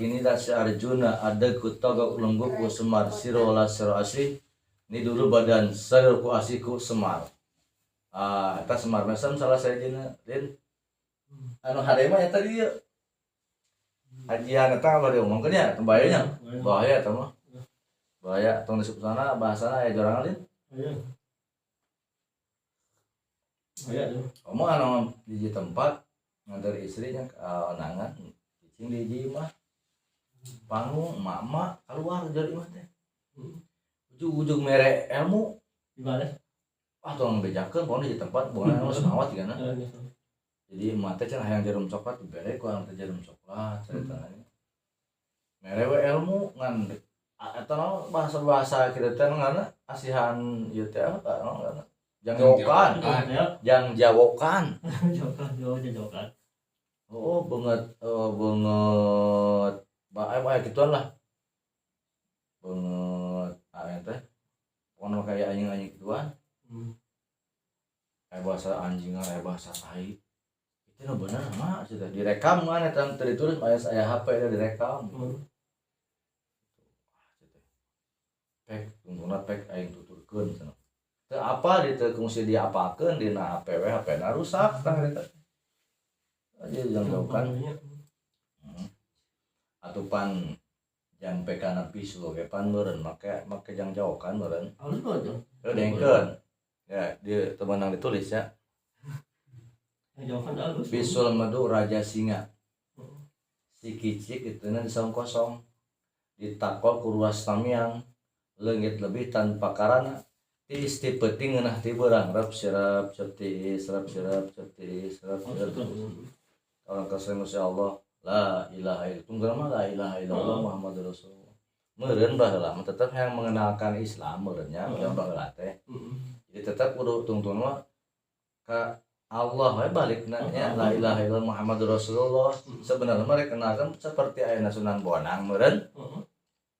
Kini si Arjuna ada ku togok lungguh ku Semar sirola siro asih. Ini dulu badan sero ku asih ku Semar. Ah, eta Semar mesem salah sahijina lin anu hade mah eta dieu. Ajian eta bade diomongkeun nya, teu bahaya nya. Bahaya eta mah. Bahaya tong disebut sana bahasana aya jorangan lin. Iya. Bahaya tuh. Omong anu di hiji tempat nganter istrinya ke ondangan cicing di hiji imah. Panggung emak-emak keluar dari imah teh. Ujug-ujug mere ilmu. Di mana? Ah, tong bejakeun pokona di tempat bukan anu semawat tigana. Gitu. Jadi emak teh cenah hayang jarum coklat dibere ku urang teh jarum coklat caritana. Mere we ilmu ngan eta naon bahasa-bahasa kitu teh ngaranna asihan ieu teh apa naon ngaranna? Jangjawokan. Ya. Jangjawokan. Jokan, jokan, jokan. Oh, banget banget bae bae gituan lah. Banget aya teh. Pokona mah kayak anjing-anjing gituan. Kayak bahasa anjingan, kayak bahasa tai. Itu nu bener mah sudah direkam kan eta teu ditulis aya aya HP eta direkam. Pek tungtungna pek aing tuturkeun cenah. Teu apa di teu kungsi diapakeun dina HP we HP na rusak tah eta. Aja jangjawokan. Atupan jang pekana pisu oge pan meureun make make jangjawokan meureun. Halus banget dong. Heuh dengkeun. Ya, di teu meunang ditulis ya. Jangjawokan halus. Bisul medu raja singa. Si kicik itu di saung kosong. Ditakol ku ruas tamiang. Leungit lebih tanpa karana. Tiis ti peuting ngeunah ti beurang rep sirep cep tiis rep sirep cep tiis rep sirep. Orang kasih Masya Allah la ilaha illallah tunggal mah la ilaha illallah Muhammadur Rasulullah. Meureun baheula mah tetep yang mengenalkan Islam meureunnya yang baheula teh. Jadi tetep kudu tungtun mah ka Allah we balikna nya la ilaha illallah Muhammadur Rasulullah. Sebenarnya mereka kenalkan seperti ayeuna Sunan Bonang meureun.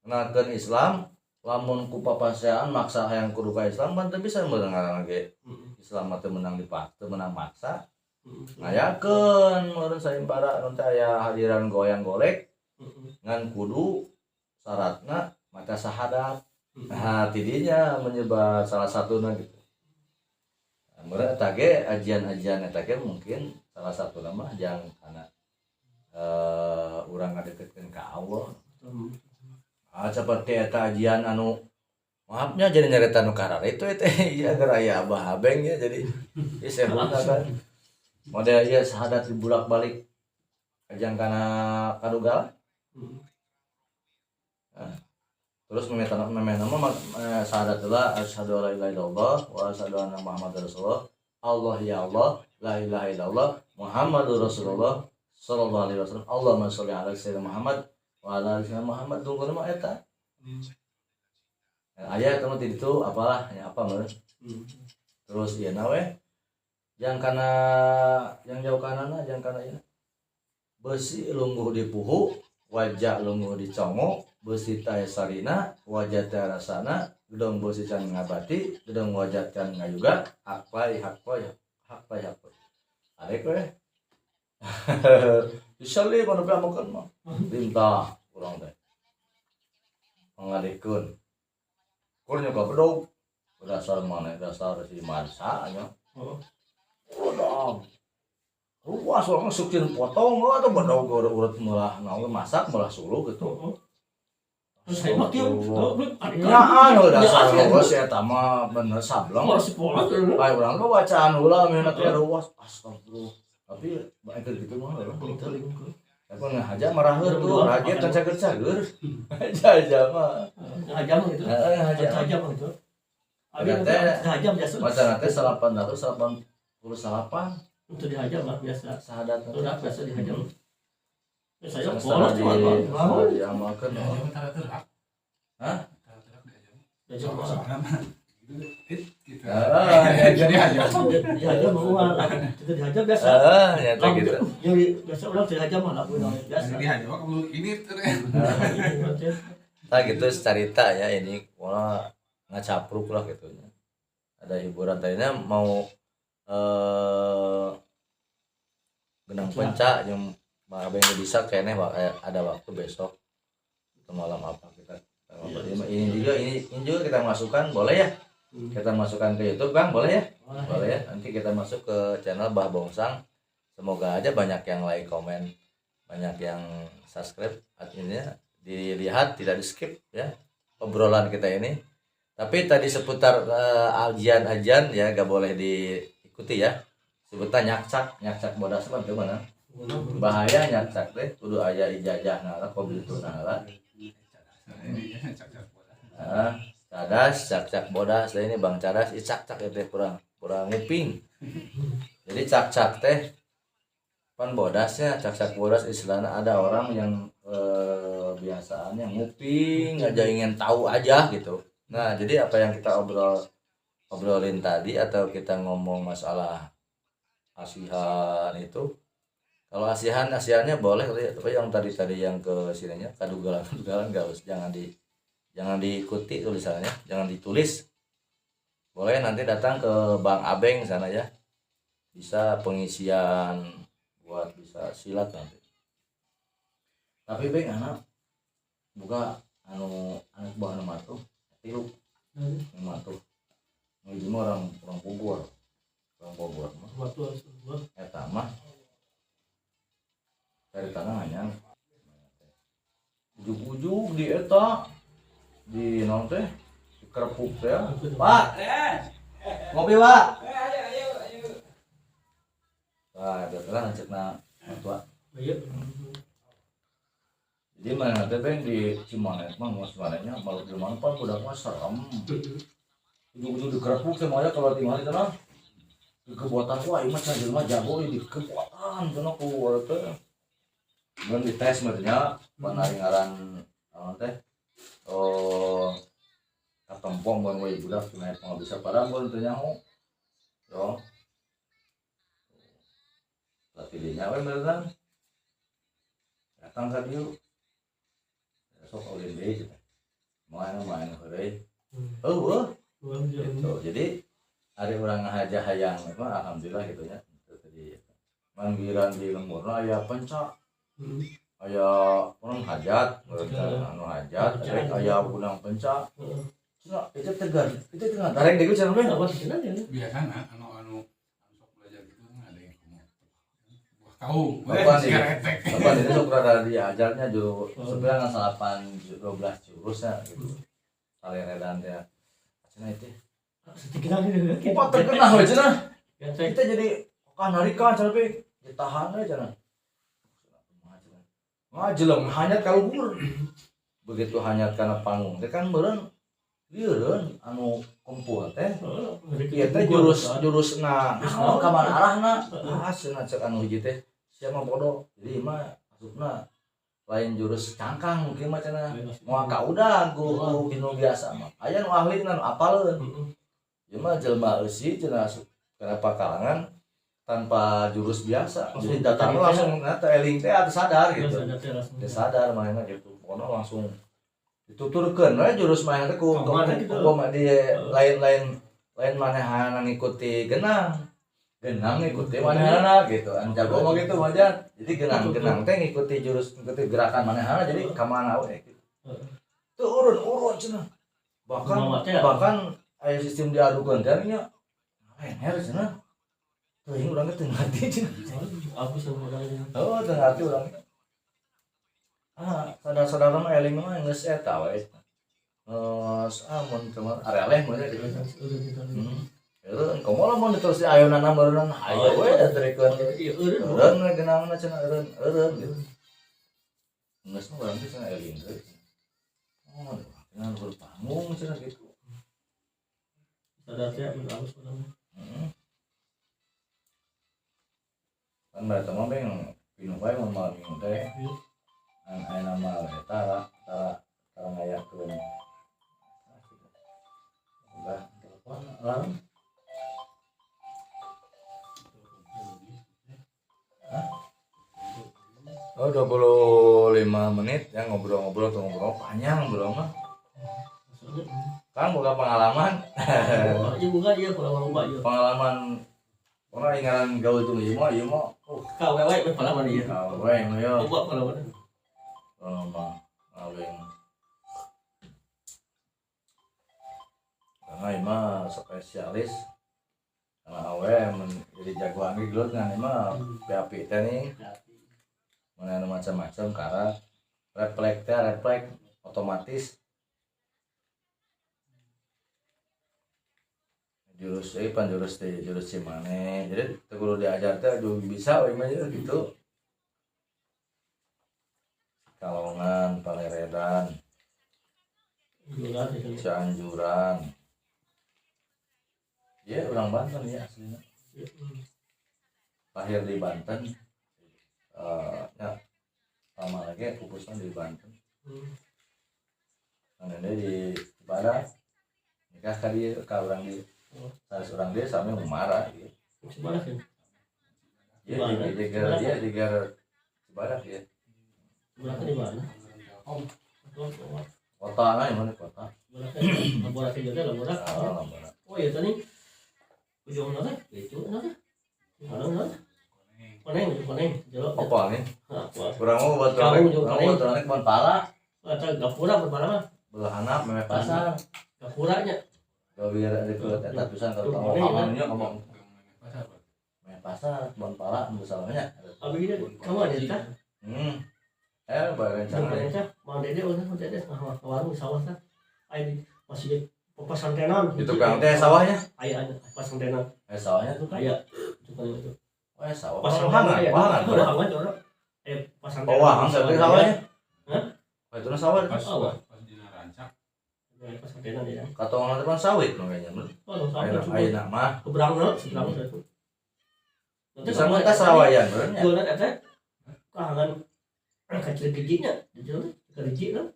Kenalkeun Islam lamun ku papasean maksa hayang kudu ka Islam kan teu bisa meureun ngaranna ge. Islam mah teu meunang dipaksa, teu meunang maksa. Ngayakeun meureun sayembara nu teh aya hadiran goyang golek ngan kudu syaratna maca syahadat. Nah, tidinya menyebar salah satuna gitu. Nah, meureun eta ge ajian-ajian eta ge mungkin salah satuna mah jang kana urang ngadeketkeun ka Allah. Ah, seperti eta ajian anu maafnya jadi nyarita nu karar itu eta ieu agar aya Abah Abeng ya jadi ieu sebutna kan. Model ieu syahadat dibulak-balik ajang kana kadugala. Nah, terus meminta nama syahadat lah asyhadu alla ilaha illallah wa asyhadu anna muhammadar rasulullah. Allah ya Allah la ilaha illallah muhammadur rasulullah sallallahu alaihi wasallam. Allahumma sholli ala sayyidina Muhammad wa ala ali sayyidina Muhammad. Tunggu mah eta. Aya eta mah ti ditu apalah nya apa meureun. Terus ieu na we yang kana yang jauh kanana yang kana ieu besi lungguh di puhu wajah lungguh di congo besi teh sarina wajah teh rasana gedong besi can ngabati gedong wajah can ngayuga hak pai hak pai hak pai hak pai arek we disali mah nepi amekeun mah lintah urang teh ngadikeun kur nyoka bedog dasar mana dasar si mansa nya. Udah. Ruas orang sukin potong atau bedog urut meulah naon masak meulah suluh gitu. Terus saya mah kieu. Nyaan heuh dasar ruas eta mah bener sableng. Masih pola tuh. Bae urang mah bacaan heula meuh teh ruas astagfirullah. Tapi bae gitu mah heuh teuing. Tapi ngahaja maraheur tuh rajet can cager-cager. Aja mah. Ngahaja mah gitu. Heeh ngahaja. Ngahaja mah gitu. Abi ngahaja biasa. Macana teh 889. Untuk dihajar mah biasa. Sahadat. Udah biasa dihajar. Ya saya pola tuh mah. Diamalkeun. Hah? Gitu. Jadi dihajar. Dihajar mah uang. Itu dihajar biasa. Heeh, ya teh gitu. Jadi biasa orang dihajar mah lah biasa. Dihajar mah kamu ini terus. Nah gitu cerita ya ini wah ngacapruk lah gitu. Ada hiburan tadinya mau genang penca yang Bang Abeng bisa kayaknya ada waktu besok atau malam apa kita ngobrol. Iya, bisa. Ini juga ini juga kita masukkan boleh ya? Kita masukkan ke YouTube, Bang, boleh ya? Boleh. Boleh ya. Nanti kita masuk ke channel Bah Bongsang. Semoga aja banyak yang like, komen, banyak yang subscribe. Artinya dilihat, tidak di skip ya obrolan kita ini. Tapi tadi seputar ajian-ajian ya gak boleh diikuti ya. Sebutnya nyakcak, nyakcak bodas mah itu mana? Bahaya nyakcak teh kudu aya ijazah lah, qobiltu lah. Ini ya, cak-cak bola. Ah, cadas, cak-cak bodas. Lah ini Bang Cadas, ih cak-cak itu kurang kurang nguping. Jadi cak-cak teh pan bodasnya, cak-cak bodas istilahnya ada orang yang biasaannya nguping aja, ingin tahu aja gitu. Nah, jadi apa yang kita obrolin tadi atau kita ngomong masalah asihan itu, kalau asihannya boleh, tapi yang tadi yang ke sininya kadugalan kadugalan nggak usah, jangan diikuti tulisannya, jangan ditulis. Boleh nanti datang ke Bang Abeng sana ya, bisa pengisian buat bisa silat nanti. Tapi Beng anak buka anu anak buah anu matuh tilu matuh nu mah orang orang Bogor, orang Bogor mah. Waktu gua Eta mah dari tanah hanya ujug-ujug di eta di naon teh, di kerupuk teh. Pak, ngopi, Pak. Nah, itu lah cekna mertua. Iya. Jadi mana teh, Beng, di Cimanet mah mau Cimanetnya malu di mana pan budak mah serem. Ujug-ujug di kerupuk semuanya kalau tinggal di sana di kebuatan, wah ini mah cenah jelema jago di kebuatan cenah ku teh. Kemudian dites maksudnya pan ari ngaran naon teh, oh katempong mun we budak cenah eta bisa padahal mun teu nyaho yo latih dinya we beneran datang ka dieu sok ulin deui cenah main main heureuy eueuh. Gitu. Jadi ari urang ngahaja hayang mah alhamdulillah gitu ya. Itu tadi manggiran di lemburna aya penca, aya orang hajat, anu hajat, aya gunang penca. Cenah itu tegar, itu tengah tareng deui cenah we. Apa sih ya? Biasanya anu anu anu sok belajar gitu kan ada yang kamu buah kaum. Apa nih? Sigaretek. Apa itu sok rada diajarnya jo sebenarnya salapan 12 jurusnya gitu. Kalian teh. Cenah itu. Sedikit lagi. Kupat terkena we cenah. Ya, saya Kita jadi kan narikan cenah we ditahan we cenah. Ngajeleng hanyat ka luhur. Begitu hanyat kana panggung teh kan meureun lieureun anu kumpul teh. Ieu teh jurus jurusna naon ka mana arahna? Ah cenah cek anu hiji teh sia mah bodoh. Jadi mah asupna lain jurus cangkang mungkin mah cenah. Moal kaudang ku ku biasa mah. Aya nu ahli nu apaleun. Ieu mah jelema eusi cenah asup kana pakalangan tanpa jurus biasa. Jadi datang langsung nah teh eling teh atau sadar gitu. Teu sadar manehna gitu. Pokona langsung dituturkeun we jurus manehna teh ku ku di lain-lain lain manehna ngikuti genang. Genang ngikuti manehna gitu. Anu jago mah gitu wajan. Jadi genang-genang teh ngikuti jurus, ngikuti gerakan manehna jadi ka mana we gitu. Tuh urun-urun cenah. Bahkan bahkan aya sistem diadukeun teh nya. Leher cenah. Teuing urang teh teu ngarti cenah. Aku sama orangnya. Oh, teu ngarti urang. Ah, sadar-sadar mah eling mah geus eta we. Geus ah mun teu areleh mun gitu. Eureun komo lamun diterus ayeuna meureunna hayo we diterikeun. Iya, eureun. Eureun we geunangna cenah eureun, eureun gitu. Geus mah urang teh cenah eling teh. Oh, cenah luhur panggung cenah gitu. Sadar teh mun alus urang. Heeh. Kan mereka mah beng pinuh wae mun malam minggu teh. An aya nama we tara tara tara ngayakeun. Udah telepon alarm. Hah? Oh, 25 menit ya ngobrol-ngobrol tuh ngobrol panjang ngobrol mah. Kan bukan pengalaman. Oh, iya bukan iya pengalaman Pak iya. Pengalaman Pokoknya ingaran gaul tuh ieu mah ieu mah. Oh, Ka wewe we pala mana ieu. awe mah yo. Boba pala mana. Oh, mah awe. Karena ieu mah spesialis. Karena awe mun jadi jagoan ge gelut ngan ieu mah PAP teh nih. Mana anu macam-macam karena refleks teh refleks otomatis jurus pan jurus teh jurus Cimane jadi teu kudu diajar teh juga bisa we mah gitu Kalongan Paleredan Cianjuran ya orang Banten ya aslinya lahir di Banten ya lama lagi pupusnya di Banten nah, ini di Cibadak nikah kali ke orang di salah seorang dia sampai marah gitu. Cibadak ya? Iya, dia diger Cibadak ya. Cibadak di mana? Kota lah, yang mana kota? Laborak juga laborak. Oh iya tadi ujung mana? Itu mana? Mana mana? Koneng, ujung koneng. Apa nih? Kurang mau buat orang, kurang buat orang kebon pala. Atau gapura kebon pala mah? Belah anak, memeh pasar. Gapuranya. Gawir ada keluar eta pisan kalau ngomongnya ngomong meh pasar kebon pala nu salahnya. Abi ge kamu ada tah? Bareng rencana. Mang Dede udah Mang Dede warung sawah tah. Aya masih pesantenan. Itu kang teh sawahnya? Aya pesantenan. Sawahnya tuh aya tukang itu. Oh, sawah. Pasangan, wahangan. Wahangan jorok. Pasantenan. Oh, wahangan tapi sawahnya. Hah? Oh, itu sawah. Pas dina rancak. Pasantenan ya. Katongan depan sawit makanya. Oh, sawit. Ayeuna mah keberang seberang itu. Bisa mah tas rawayan bener nya. Gua eta kahangan kacil giginya, dijual tiga riji lah.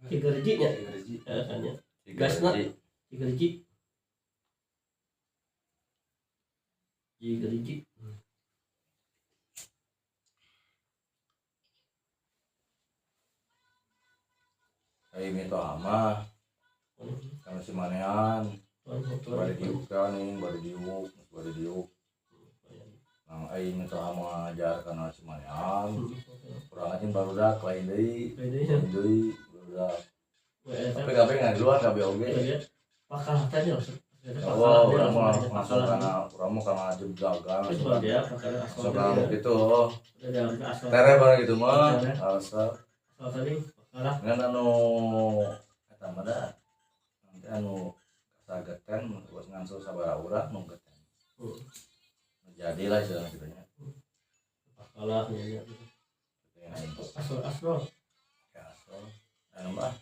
Tiga rijinya. Heeh, gasna tiga riji. Tiga riji. Ai mitoha mah kana si manean bari diuk nih bari diuk bari diuk nang ai mitoha mah ngajar kana si manean urang anjing barudak lain deui deui barudak tapi kabeh ngajuan kabeh oge pakalah teh nya oh urang mah langsung kana urang mah kana jeblagan langsung kana gitu tere bareng gitu mah asal ngan anu eta mah da nanti anu kasageten geus ngansul sabaraha urang nu geten jadilah istilahna kitu nya pakalah nya asal asal ya asal anu mah